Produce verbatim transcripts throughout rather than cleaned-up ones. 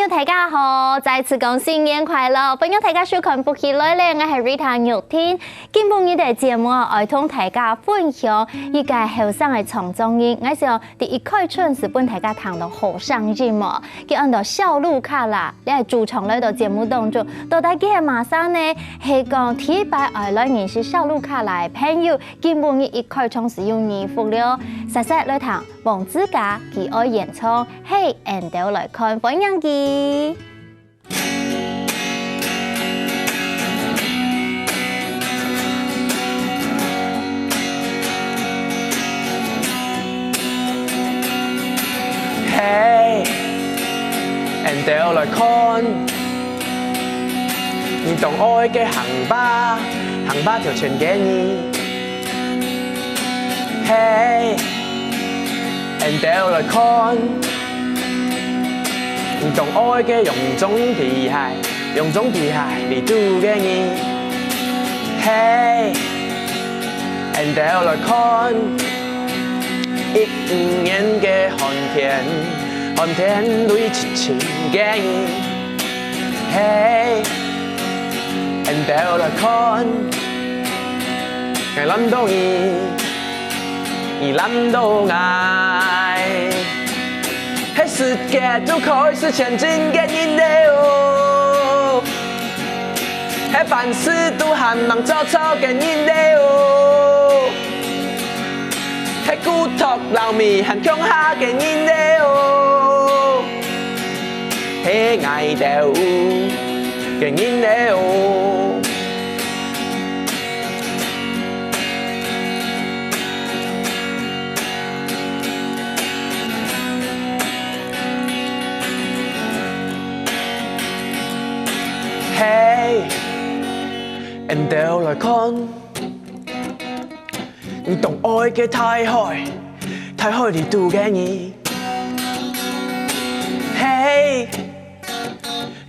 大家好，再次講新年快樂！歡迎大家收看《福氣來了》，𠊎係 Rita 玉婷。今晡日个節目啊，愛同大家分享一個後生个創作人，𠊎想第一開春時分大家聽到好聲音哦，佢安到小盧卡拉，這個主唱來到節目當中，到底佢係麼儕呢？係講第一擺愛來認識小盧卡拉个朋友，今晡日一開場時有耳福了，煞煞來聽 黃子嘉佢愛演唱，嘿，𫣆兜來看，歡迎佢。嘿，𫣆兜來看，你當愛个行吧，行吧頭前个你。 嘿，𫣆兜來看，你當愛个洋裝皮鞋，洋裝皮鞋裡肚个你。嘿，𫣆兜來看，一五年个寒天，寒天裡痴痴个你。 嘿，𫣆兜來看，𠊎攬到你，你攬到𠊎。係世界都開始前進个人了哦，係凡事都還吂做錯个人了哦。 係骨頭摎尾還共下个人了哦，係𠊎兜个人了哦。嘿，𫣆兜來看， 你當愛个大海，大海裡肚个你。嘿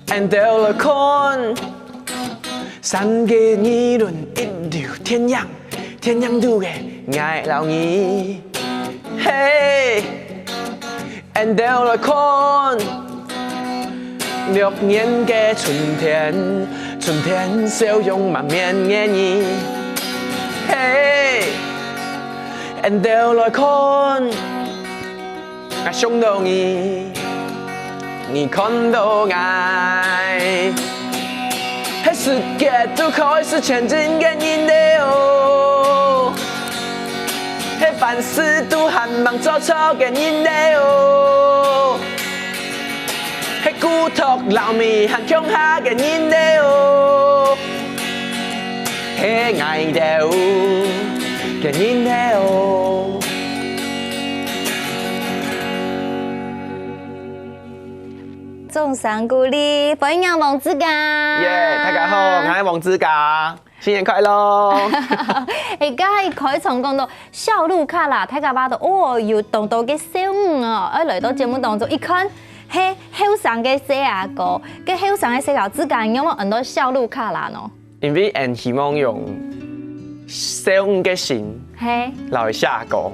，𫣆兜來看，三個二輪一流電影，電影肚个𠊎摎你。嘿， 𫣆兜來看，六年个春天，春天笑容滿面个你。嘿，𫣆兜來看，𠊎想到你，你看到𠊎。 係世界都開始前進个人了哦，係凡事都還吂做錯个人了哦，係骨頭摎尾還共下个人了哦，係𠊎兜个人了哦。 掌聲鼓勵，歡迎黃子嘉。耶，大家好，𠊎係黃子嘉，新年快樂！哎，剛才開場講到小盧卡拉，大家話到哦，有當多个少女哦，哎，來到節目當中一看，嘿，後生个細阿哥，个後生个細阿哥，自家有無安到小盧卡拉呢？因為𫣆希望用少女个心，嘿，來寫歌，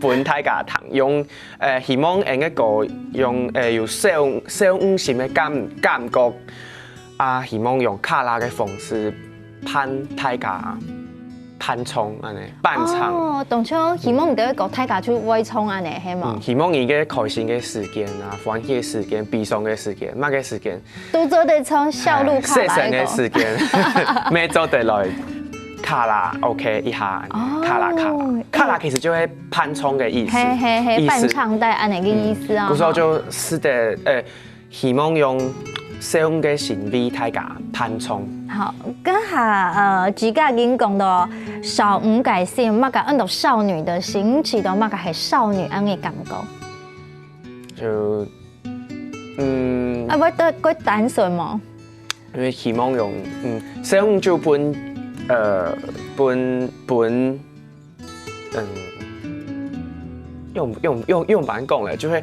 分大家聽，用 呃，希望𫣆个歌用，呃，有少，少女心个感，感覺，啊，希望用卡拉个方式伴大家伴唱恁呢，伴唱。哦，當初希望你个歌大家就會唱恁呢，係無？嗯，希望你个開心个時間啊，歡喜个時間，悲傷个時間，麼个時間，都做得唱小盧卡拉个歌。哎，細聲个時間，乜做得來卡拉OK一下，哦，卡拉卡拉，卡拉其實就係伴唱个意思，嘿嘿嘿，意思。伴唱帶恁呢个意思啊。嗯，故所就係得，呃，希望用少女个心為大家伴唱。好，這下，呃，自家已經講到少女个心，麼个安到少女个心，知道麼个係少女恁个感覺？就，嗯，啊，會得過單純無？因為希望用，嗯，少女就分，呃，分，分，嗯，用，用，用，用白講咧，就係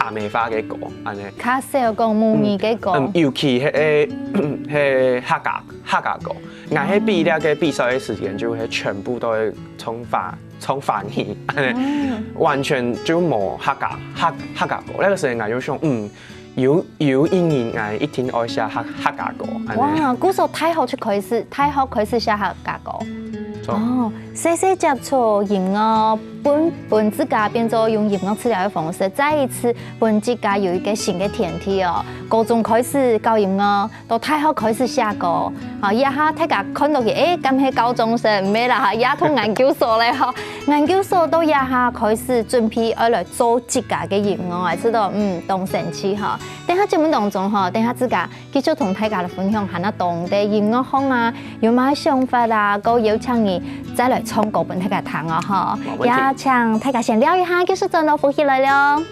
阿姆話个歌，恁呢。較少講母語个歌。嗯，尤其係係客家客家歌，𠊎係比這个比賽个時間就係全部都係唱華唱華語，恁呢，完全就無客家客客家歌。那个時間𠊎就想，嗯，有有一日𠊎一定愛寫客客家歌，恁呢。哇，故所大學就開始，大學開始寫客家歌。哦，細細接觸音樂，分分自家變做用音樂治療个方式，再一次分自家有一个新个天地哦。高中開始搞音樂，到大學開始寫歌，啊，這下大家看落去，誒，敢係高中生？毋係啦，哈，也讀研究所咧，哈。研究所到這下開始準備愛來做自家个音樂，啊，知道，嗯，當神奇哈。等下節目當中哈，等下自家繼續同大家來分享，還有當多音樂項啊，有麼个想法啊，過邀請你再來唱歌分大家聽哦，哈。也請大家先尞一下，繼續轉到福氣來了。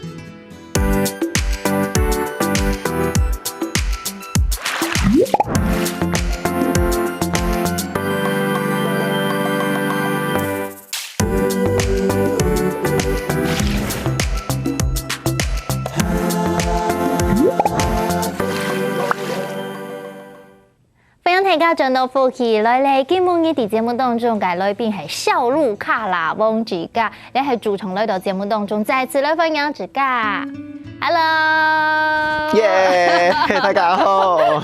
歡迎大家轉到福氣來了。今晡日在節目當中个來賓係小鹿卡拉翁自家，這係主動來到節目當中，再次來歡迎自家。Hello，耶，大家好。誒，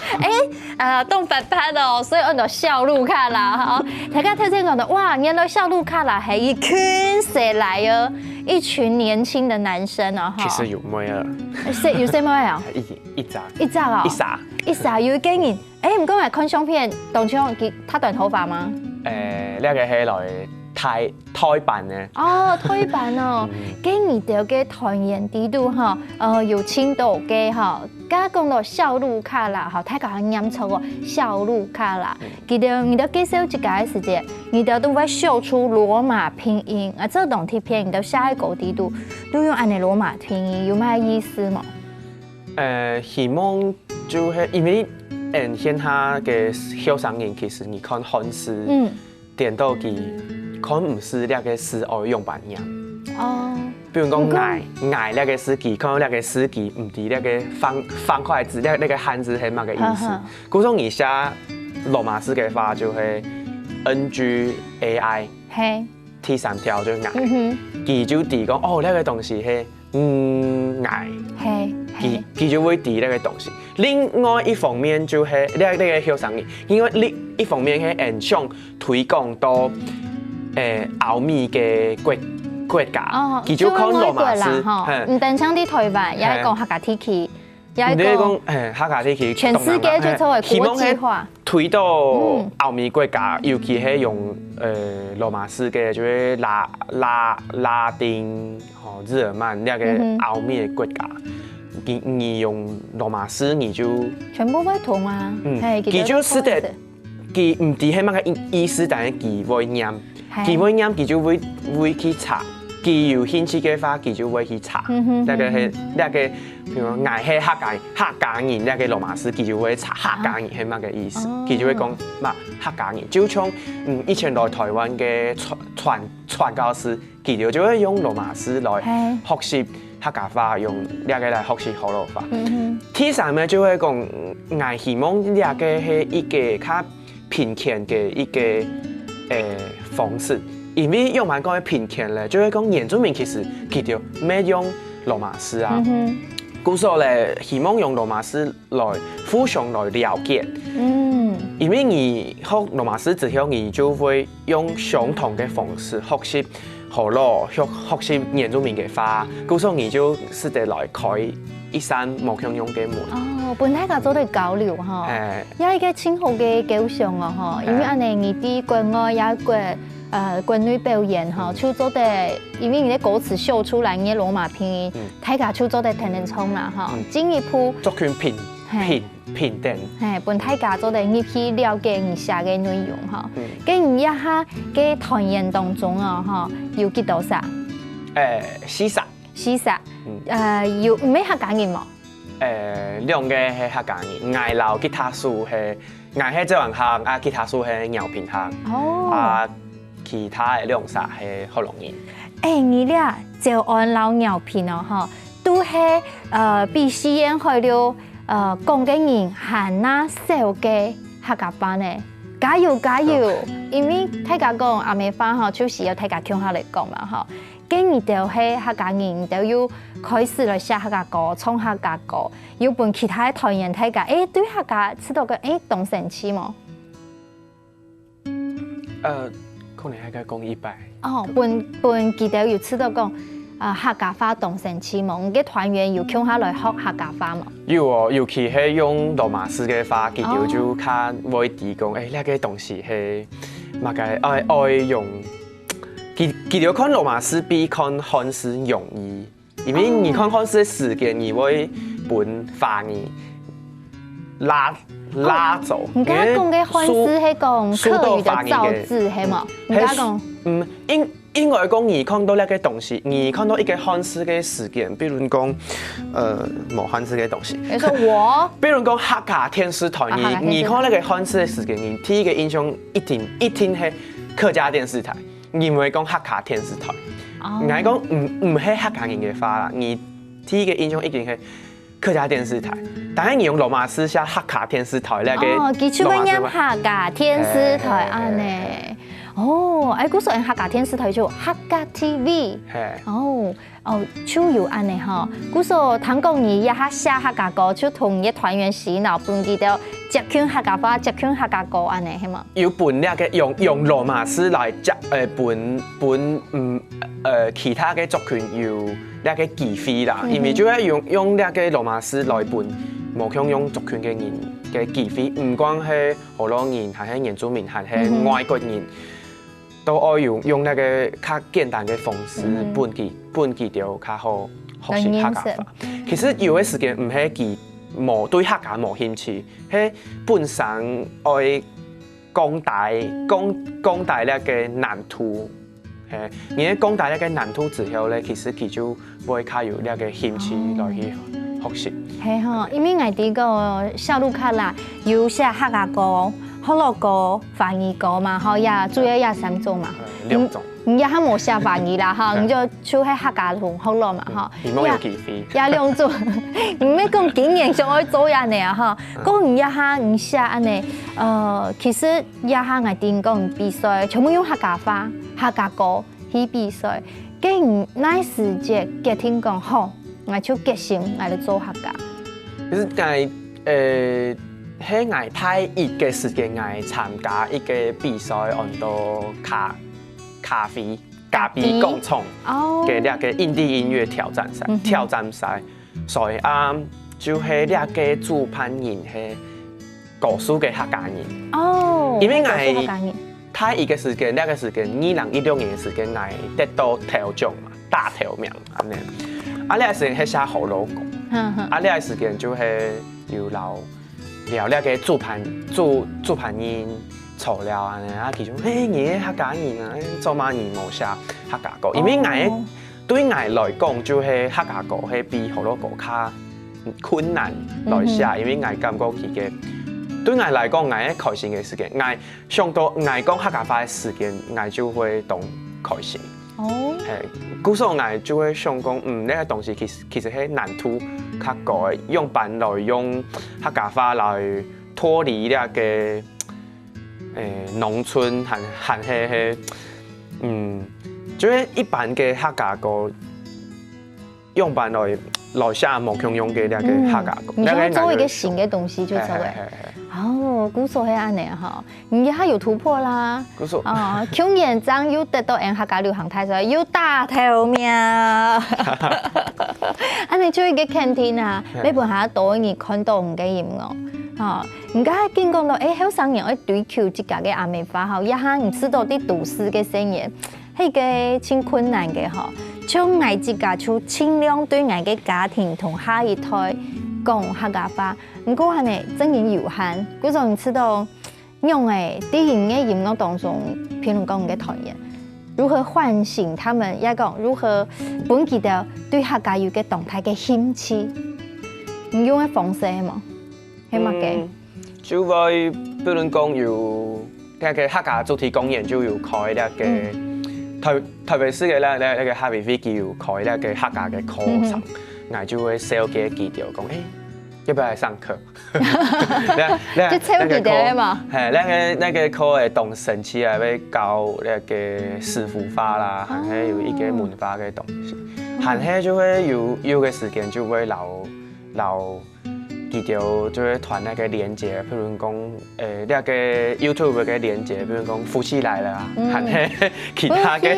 啊，當活潑哦，所以安到小鹿卡拉哈。大家頭先講到，哇，原來小鹿卡拉係一群細倈哦，一群年輕的男生哦，哈。其實有妹啊，細有細妹啊，一一隻一隻哦，一儕，一儕有一個人。 誒，毋過𠊎看相片，當像佢，他短頭髮嗎？誒，這个係來台台版个，哦，台版哦，該你兜个團員底肚哈，呃，有青島个哈，剛剛講到小鹿卡拉哈，大家好念錯哦，小鹿卡拉。記得你兜介紹自家个時節，你兜都會秀出羅馬拼音，啊，這當特別，你兜寫个歌底肚都用恁呢羅馬拼音，有麼个意思無？ 誒，希望就係因為嗯現下个後生人其實你看漢字，嗯，顛倒佢看毋識這个字愛仰般念。哦，比如講毋過𠊎，𠊎這个字佢看到這个字佢毋知這个方方塊字，這這个漢字係麼个意思哈哈。故所你寫羅馬字个話就係N G A I，嘿，第三條就係𠊎。嗯哼，佢就知講哦，這个東西係嗯𠊎，嘿，佢佢就會知這个東西。另外一方面就係這這个後生人，因為另一方面係很想推廣到誒歐美个國國家，哦，佢就看羅馬字，就外國啦，吼，嘿，毋單淨在台灣，也係講客家地區，也係講你講誒客家地區，全世界就做為希望係國際化。推到嗯歐美國家，尤其係用誒羅馬字个，就係拉拉拉丁吼日耳曼那个嗯哼歐美个國家，你你用羅馬字你就全部會通啊，嗯，嘿，佢就識得得，佢毋知係麼个意意思，但係佢會念，嘿佢會念，佢就會會去查，佢有興趣个話，佢就會去查。嗯哼那个係那个，比如講，𠊎係客家客家人，那个羅馬字，佢就會查客家人係麼个意思，哦佢就會講嘛客家人，就像嗯以前來台灣个傳傳傳教士，佢就就會用羅馬字來嘿學習客家話，用那个來學習河洛話。嗯第三呢，就係講，𠊎希望這个係一个較平權个一个誒方式，因為仰般講个平權咧，就係講原住民其實佢就毋用羅馬字啊，哼，嗯哼，故所咧希望用羅馬字來互相來了解。嗯，因為你學羅馬字之後，你就會用相同个方式學習河洛，學學習原住民个話，故所你就識得來開一扇無共樣个門。哦，本來个做得交流哈。誒，也一个盡好个構想哦，吼，因為恁呢你在國外也國呃國內表演吼，就做得，因為你个歌詞秀出來，你个羅馬拼音，大家就做得聽得懂啦，吼，進一步，族群平嘿平平等。嘿，分大家做得入去了解你寫个內容吼。跟你一下个團員當中哦，吼，有幾多儕？誒，四儕。四儕，呃，有毋係客家人無？誒，兩个係客家人，𠊎摎吉他手係，𠊎係詔安客，啊，吉他手係饒平客，哦，啊，其他个兩儕係學老人。誒，你倆詔安摎饒平哦，吼，就係呃比四縣海陸呃講个人還較少个客家話呢。加油加油！因為大家講阿姆話吼，就係愛大家共下來講嘛吼。該你兜係客家人，你兜又開始來寫客家歌、唱客家歌，又分其他个團員大家，欸，對客家知道个，欸，當生趣無？呃，可能還該講一擺。哦，分分佢兜有知道講，啊客家話當生趣無？你个團員有共下來學客家話無？有哦，尤其係用羅馬字个話，佢兜就較會知講，欸，這个東西係麼个愛愛用。佢佢兜看羅馬字比看漢字容易，因為你看漢字个時間，你會分華語拉拉走。你剛剛講个漢字係講客語的造字，係無？你剛剛講，嗯，應應該講你看到這个東西，你看到一个漢字个時間，比如講，呃，無漢字个東西，比如說我，比如講客家電視台，啊客家電視台你你看那个漢字个時間，你第一个印象一定一定係客家電視台，你毋會講客家電視台。哦你還講毋毋係客家人个話啦，你第一个印象一定係客家電視台。但係你用羅馬字寫客家電視台，那个哦，佢就會念羅馬字客家電視台嘿安呢。哦，哎，故所客家電視台就客家T V。嘿，哦哦，就有安呢吼。故所聽講你這下寫客家歌，就同你个團員洗腦，分佢兜接近客家話，接近客家歌安呢，係無？有分那个用用羅馬字來接，呃，分分嗯呃其他个族群有那个機會啦，因為就係用用那个羅馬字來分無共樣族群个人个機會，毋管係河洛人，還係原住民，還係外國人，都愛用用那个較簡單个方式分佢分佢兜較好學習客家話。其實有个時間毋係佢無對客家無興趣，係本身愛講大講講大那个難度。嘿，你个講大那个難度之後咧，其實佢就會較有那个興趣來去學習。係吼，因為𠊎知个寫路卡啦，有寫客家歌、學老歌、華語歌嘛，吼，也主要也三種嘛。兩種。你也還無寫華語啦，哈，你就就係客家同學老嘛，哈。希望有機會。也兩種，你毋係講今年想愛做安呢啊，哈，講你這下你寫安呢，呃，其實這下𠊎聽講比賽，全部用客家話、客家歌去比賽。該你哪時節決定講好，𠊎就決心，𠊎來做客家。其實𠊎呃，係𠊎大一个時間，𠊎參加一个比賽，安到咖咖啡咖啡工廠哦，个那个印地音樂挑戰賽，挑戰賽，所以啊，就係那个主辦人係高樹个客家人。哦，因為高樹𠊎客家人，大一个時間，那个時間二零一六年个時間，𠊎得到頭獎嘛，大頭獎安呢。啊，那个時間係寫河洛歌，哼哼，啊，那个時間就係有摎摎那个主辦主主辦人坐了安呢，啊，其中，欸，你係客家人啊，欸，做麼你無寫客家歌？因為𠊎哦對𠊎來講，就係客家歌係比河洛歌較困難來寫，因為𠊎感覺佢个對𠊎來講，𠊎係開心个時間，𠊎想到𠊎講客家話个時間，𠊎就會當開心。哦，嘿，故所𠊎就會想講，嗯，那个東西其實其實係難度較高个，用般來用客家話來脫離那个，誒，農村還還係係，嗯，就係一般个客家歌，用般來來寫無共樣个那个客家歌，你想要做一个那个新的东西就做个。嘿嘿嘿嘿哦，故所係安尼哈，你還有突破啦。故所哦，去年正又得到客家流行大賽，又大頭獎。安尼就一个肯定啊，嘿每本下多人看到你个音樂。哦，你剛才緊講到，誒，後生人愛追求自家个阿美話吼，也下你知道在都市个生活，係个真困難个吼。像𠊎自家就盡量對𠊎个家庭同下一代講客家話，毋過安尼正經有限，故所你知道。 仰會在你个音樂當中，譬如講你个團員，如何喚醒他們，也講如何分佢兜對客家有个當大个興趣？你用个方式係無？係麼个？嗯，就會，比如講有該个客家主題公園就有開那个台台北市个那那那个哈維維基有開那个客家个課程， ，𠊎就會紹介佢兜講，欸，要不要來上課？那那就紹介佢兜嘛。嘿，那個那個課會當神奇啊，會教那個師傅法啦，還係有一個文化个東西，還係就會有有个時間就會摎摎佢兜就會傳那個連接，譬如講，誒，那個 YouTube 个連接，譬如講福氣來了啊，還係其他个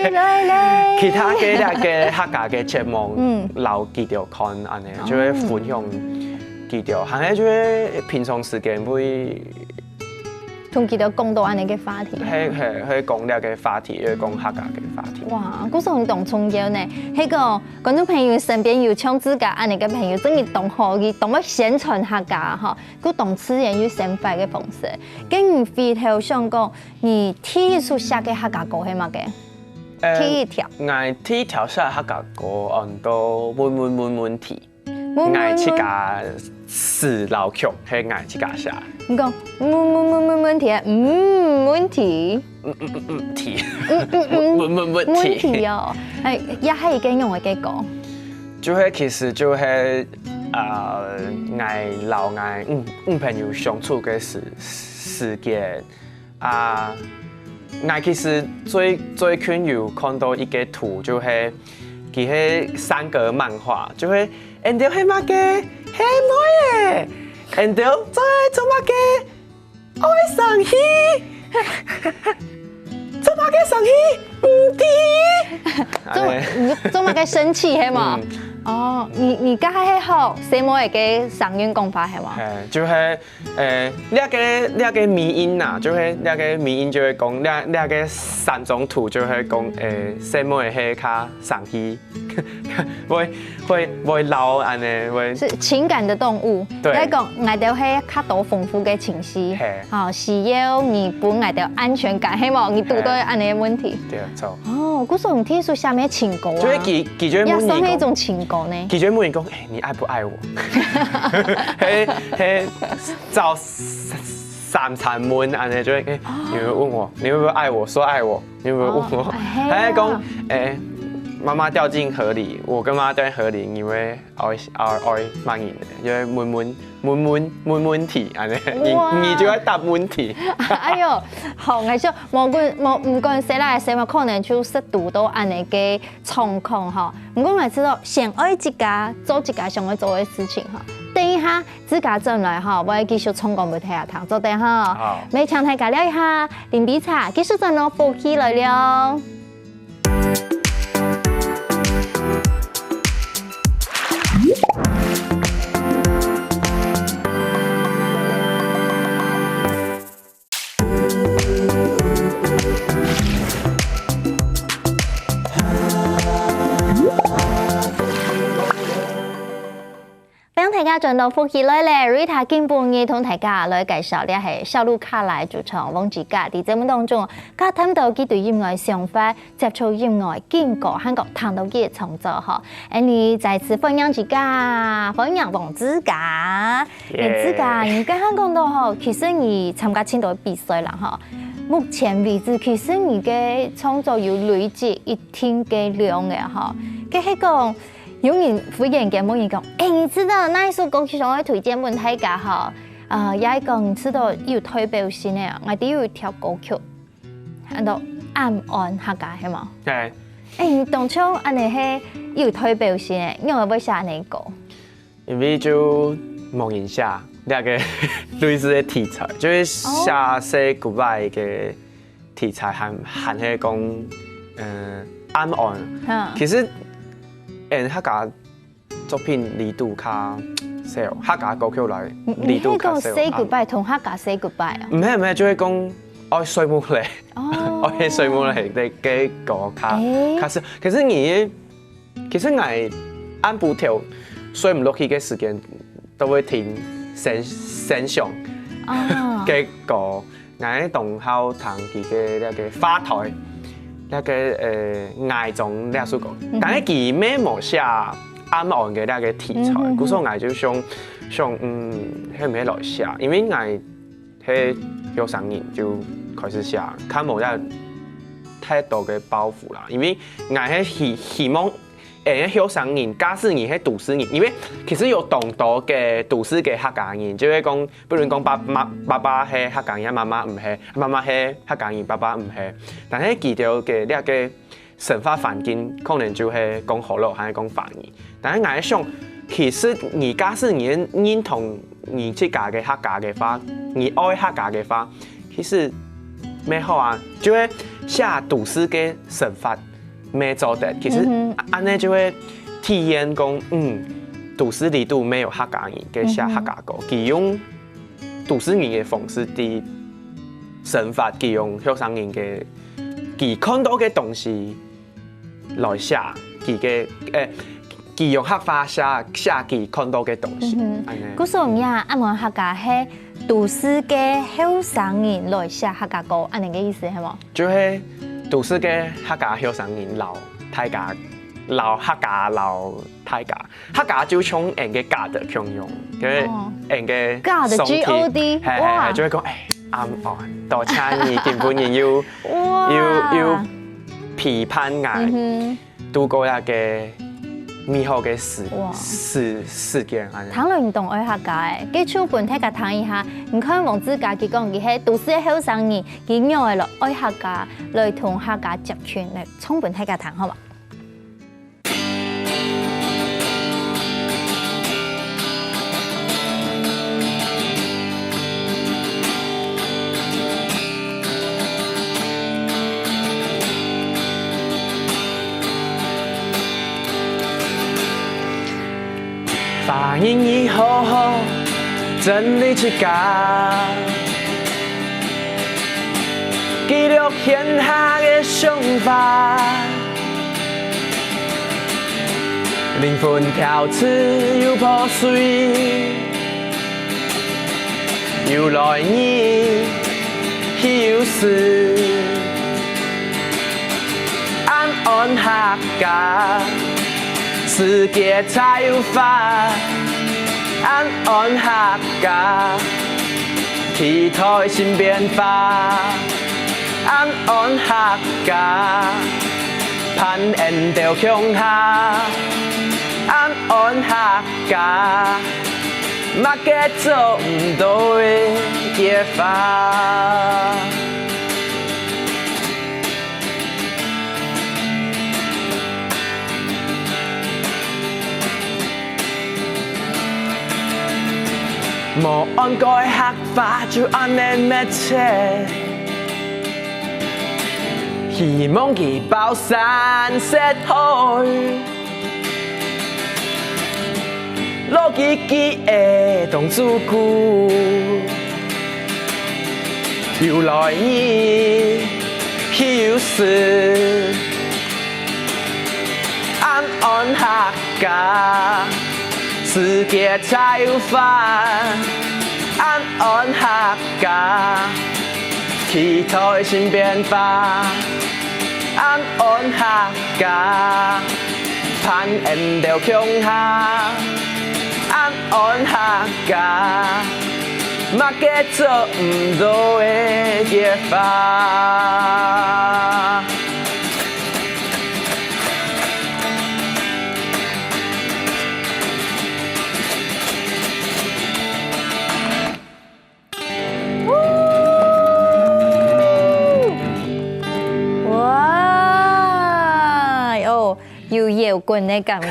其他个那個客家个節目，摎佢兜看，恁呢就會分享佢兜，還係就會平常時間會同佢兜講到恁呢个話題。係係係講這個話題，會講客家个話題。哇，故所你當重要呢，係講觀眾朋友身邊有像自家恁呢个朋友，真係當好，佢當會宣傳客家吼，佢當自然有生活个方式。跟你回頭想講，你第一首寫个客家歌係麼个？第一條。 𠊎第一條寫客家歌安到問問問問題，𠊎自家詞摎曲係𠊎自家寫。你講問問問問問題，嗯，問題，嗯嗯嗯嗯題，嗯嗯嗯，問問問問題。題哦，哎，也係一個用个結果。就係其實就係呃，𠊎摎𠊎女女朋友相處个時時間， 啊，𠊎其實最最近有看到一個圖，就係佢係三格漫畫，就係𠊎兜係麼个？係妹仔，𠊎兜做做麼个？愛生氣，做麼个生氣？毋知。做你做麼个生氣係無？哦，你你剛才係學細妹仔个聲音講法係無？係，就係 誒，這個這個迷因啊，就係這個迷因就係講，這這個三張圖就係講，誒，細妹係較生氣，會會會摎恁呢會。是情感的動物，對來講，𠊎兜係較多豐富个情緒，嘿好，需要你分𠊎兜安全感，係無？你堵到恁呢个問題。對，著。哦，故所你第一首寫个情歌啊，就係佢佢就會問你講，也算係一種情歌呢。佢就會問你講，誒，你愛不愛我？嘿嘿，照三三餐問恁呢，就會，誒，你會問我，你會不會愛我？說愛我，你會不會問我？哦哎呀還會講，誒，媽媽掉進河裡，我跟媽媽掉進河裡，你會愛愛愛罵你的，就會問問問問問問題，恁呢，你哇你就會答問題。哎喲，好，𠊎想，無管無毋管細倈細妹，可能就識堵到恁呢个狀況吼。毋過𠊎知道，先愛自家，做自家想愛做个事情吼。等一下自家轉來吼，會繼續唱歌分大家聽，做得吼。好愛請大家尞一下，啉杯茶，繼續轉來福氣來了。 歡迎大家轉到福氣來了，Rita今晡日同大家來介紹个係小路卡拉主唱黃子嘉。在節目當中，佢談到佢對音樂想法，接觸音樂經過，還過聽到佢个創作吼。恁呢再次歡迎自家，歡迎黃子嘉。耶黃子嘉，你剛剛講到吼，其實你參加盡多比賽啦吼。目前為止，其實你个創作有累積一定个量个吼。該係講， 有人忽然間問你講，誒，你知道哪一首歌曲想愛推薦分大家吼？呃，也係講你知道有代表性个，𠊎知有一條歌曲，安到《暗暗客家》，係無？對，誒，你當初恁呢係有代表性个，仰會寫恁呢歌？因為就無人寫這個類似个題材，就係寫say goodbye个題材，還還係講，嗯，暗暗。嗯，其實，嗯，客家作品力度較少，客家歌曲來力度較少。你係講say goodbye同客家say goodbye啊？毋係毋係，就係講愛睡目咧，哦，愛睡目咧，這個歌較誒較少。可是你，其實𠊎暗晡頭睡毋落去个時間，都會聽先先想哦，个歌。 𠊎當好聽佢个那個花台，那個呃，愛中那首歌，但係佢乜無寫暗暗个那個題材，故所𠊎就想想，嗯，係毋係來寫？因為𠊎係後生人就開始寫，較無遐太多个包袱啦。因為𠊎係希希望誒，後生人，假使你係都市人，因為其實有當多个都市个客家人，就會講，不論講爸，媽，爸爸係客家人，媽媽毋係，媽媽係客家人，爸爸毋係，但係佢兜个這个生活環境可能就係講河洛，還係講華語。但係𠊎想，其實你假使你認同你自家个客家个話，你愛客家个話，其實蠻好啊，就係寫都市个生活。 乜做得。其實恁仔就會體現講，嗯，都市裡肚乜有客家人个寫客家歌，佢用都市人个方式在生活，佢用後生人个佢看到个東西來寫佢个，誒，佢用客話寫寫佢看到个東西，恁仔。故所你啊，恁樣客家係都市个後生人來寫客家歌，恁仔个意思係無？ 就係都市个客家後生人摎大家，摎客家摎大家，客家就像𠊎个God共樣，就係𠊎个 God，上帝， G O D，係係係，就會講，誒，恁安，多謝你今晡日又又又陪伴𠊎度過那個美好个時時時間，恁仔。聽來你當愛客家誒，該就分大家聽一下。你看黃志佳佢講佢係都市个後生人， 佢仰仔來愛客家，來同客家接近，來唱分大家聽，好無？歡迎你好好整理自家，記錄現下个想法，靈魂跳出又破碎，又來日去又時，恁安客 家，世界在有法，恁安客家，期待新變化，恁安客家，伴𠊎兜共下，恁安客家，麼个做毋到个解法。 無岸个客話就恁仔密切，希望佢包山涉海，落佢記憶當足久。 又來日去又時，恁安客家，世界在有法，恁安客家，期待新變化，恁安客家，伴𠊎兜共下，恁安客家。 麼个做毋到个解法。哇，哦，有搖滾个感覺。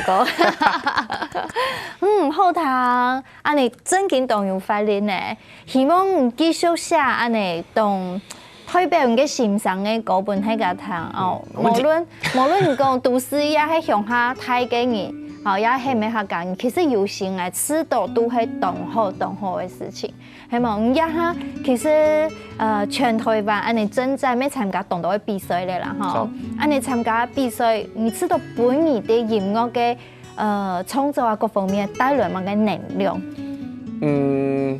嗯，好聽。 恁仔正經當有活力呢。希望你繼續寫恁仔當代表你个心聲个歌分大家聽哦。無論無論你講都市也係鄉下大个人，吼，也係毋係客家人，其實有心來試著都係當好當好个事情，係無？你這下其實呃全台灣恁仔正在乜參加當多个比賽了啦，吼。恁仔參加比賽，你試著分你个音樂个 呃創作啊各方面帶來麼个能量？嗯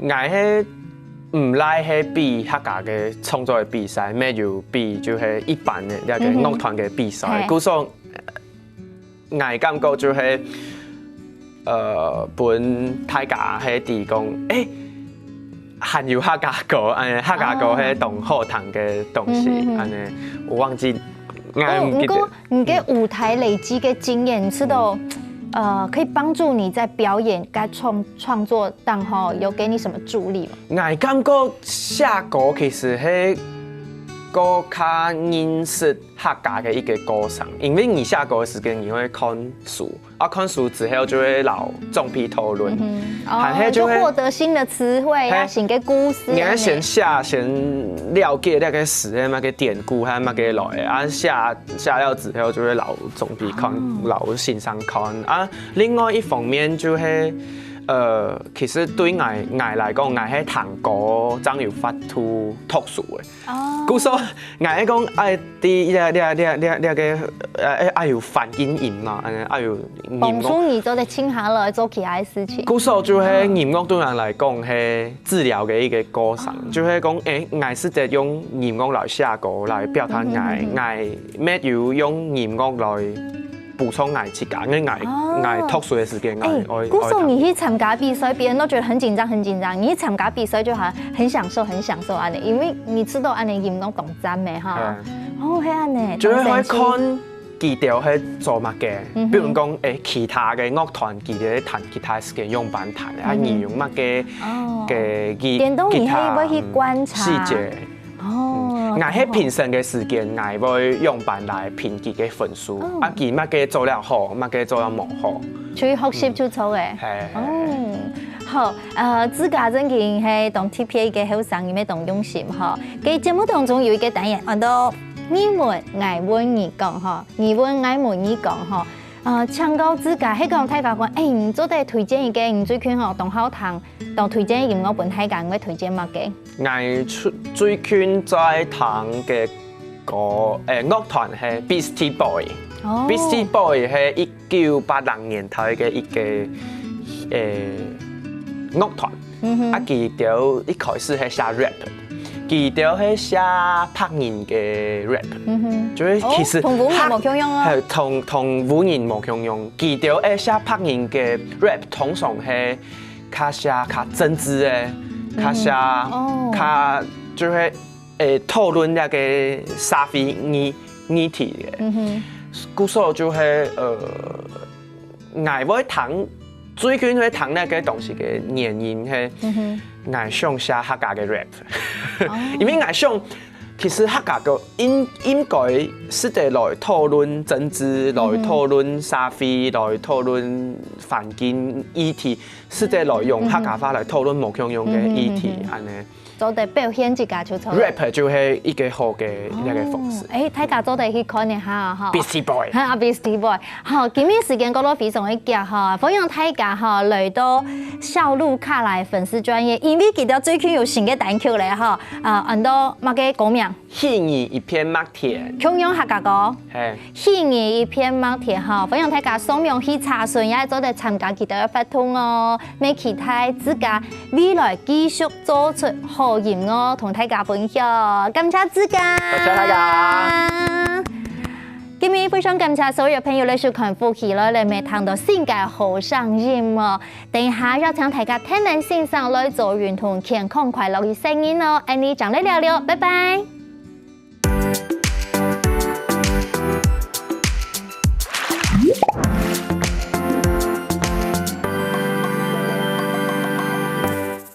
，𠊎係毋賴係比客家个創作个比賽，乜有比就係一般个這個樂團个比賽。故所，𠊎感覺就係呃分大家係知講，誒，還有客家歌，誒，客家歌係當好聽个東西，恁仔。我忘記，𠊎毋記得。哦，毋過你个舞台累積个經驗，知道，呃，可以幫助你在表演該創，創作當中，有給你什麼助力嗎？𠊎感覺寫歌其實係過較認識客家个一個過程，因為你寫歌个時間你會看書，啊，看書之後就會摎長輩討論，嗯哼。哦，還係就會就獲得新的詞彙啊，係。新个故事你愛先寫，恁呢。先了解該个詞係麼个典故，還係麼个來的，啊，寫，寫了之後就會摎長輩看，哦。摎先生看。啊，另外一方面就係，呃，其實對𠊎，𠊎來講，𠊎係聽歌正有法度讀書个。哦。故所，𠊎係講，愛 第一，這，這，這，這，這个，呃，愛有環境音嘛，恁呢，愛有音樂。幫助你做得靜下來做其他个事情。故所就係音樂對𠊎來講係治療个一個過程，哦。就係講，誒，𠊎試著用音樂來寫歌，來表達𠊎，嗯哼，嗯哼。𠊎乜有用音樂來補充𠊎自家，因為𠊎，哦。𠊎讀書个時間，𠊎，哎，愛，故所你去參加比賽，別人都覺得很緊張，很緊張。你去參加比賽就好像很享受，很享受恁呢，因為你知道恁呢音樂當讚个哈。嗯。 哦，係恁呢，就係會當神奇。看佢兜係做麼个，嗯哼。比如講，誒，其他个樂團佢兜彈吉他个時間仰般彈，啊，嗯哼。你用麼个，哦。个吉，電動你係會去觀察。吉他，嗯，細節。哦，嗯，𠊎係評審个時間，𠊎會仰般來評佢个分數，哦。啊，佢麼个做了好，麼个做了無好。就去學習就著个。嗯。係，係，係。哦，好，呃，自家正經係當特別一個後生，也當用心吼。 該節目當中有一個單元，安到你問𠊎問你講吼，你問𠊎問你講吼。呃，請教自家，係講大家講，誒，你做得推薦一個，你最近吼當好聽、當推薦个音樂分大家，你會推薦麼个？𠊎最，最近在聽个歌，誒，樂團係Beastie Boy。哦。Beastie Boy係一九八零年代个一個，誒，樂團。嗯哼。啊，佢兜一開始係寫rap，佢兜係寫白人个rap，嗯哼。就係其實哦，同烏人無共樣哦。係，同，同烏人無共樣。佢兜係寫白人个rap，通常係較寫較政治个，較寫，嗯哼。哦。較，就係 誒，討論這個社會議，議題个。嗯哼。故所就係，呃，𠊎會聽，最近會聽該個東西个原因係，嗯哼。𠊎想寫客家个rap。哦。因為𠊎想，其實客家个應，應該試著來討論政治，來討論社會，嗯哼。來討論環境議題，試著來用客家話來討論無共樣个議題，嗯哼，嗯哼。恁呢。 做得表現自家就著。Rap就係一個好个那個方式。哦，誒，大家做得去看一下吼。Beastie Boy。哈，Beastie Boy。好，今日時間過到非常个遽吼，歡迎大家吼來到小路卡來粉絲專頁，因為佢兜最近有新个單曲咧吼，啊，安到麼个歌名？細義一片麥田。共樣客家歌。係。 細義一片麥田吼，歡迎大家上網去查詢，也做得參加佢兜个活動哦。乜期待自家未來繼續做出好音樂，同大家分享。感謝自家，感謝大家。今日非常感謝所有朋友來收看《福氣來了》，乜聽到新个好聲音哦。等一下邀請大家天天欣賞來做運動，健康快樂一生人哦。恁呢，正來尞尞，拜拜。